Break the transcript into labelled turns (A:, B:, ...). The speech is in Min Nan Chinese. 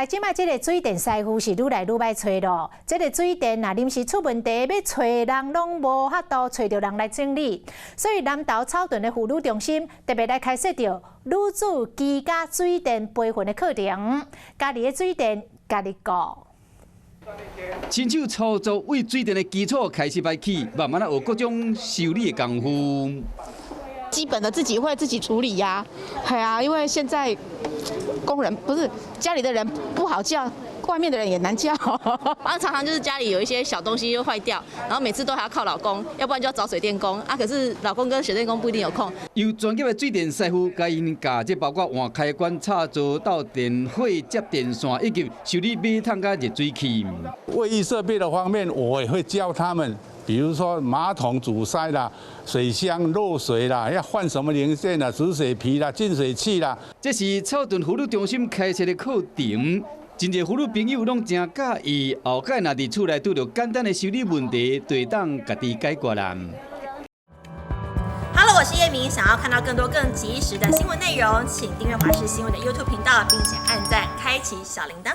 A: 來，這擺這个水電師傅是愈來愈歹揣咯。這个水電若臨時出問題，欲揣人攏無法度揣著人來整理。所以南投草屯的婦女中心特別來開設著女子居家水電培訓的課程，家己的水電家己顧。
B: 親手操作對水電的基礎開始擺起，慢慢仔學各種修理的功夫。
C: 基本的自己會自己處理呀，係啊，因為現在工人不是家裡的人不好叫，外面的人也難叫。
D: 啊，常常就是家裡有一些小東西又壞掉，然後每次都還要靠老公，要不然就要找水電工啊。可是老公跟水電工不一定有空。
B: 由專業的水電師傅共𪜶教，這包括換開關、插座、鬥電火、接電線，以及修理馬桶佮熱水器。
E: 衛浴設備的方面，我也會教他們，比如說馬桶阻塞啦、水箱漏水啦，要換什麼零件啦、止水皮啦、淨水器啦。
B: 這是草屯婦女中心開設的課程，真濟婦女朋友攏誠佮意，後蓋若佇厝內拄著簡單的修理問題，就會當家己解決啦。
F: Hello，我是葉明，想要看到更多更及時的新聞內容，請訂閱華視新聞的 YouTube 頻道，並且按讚開啟小鈴鐺。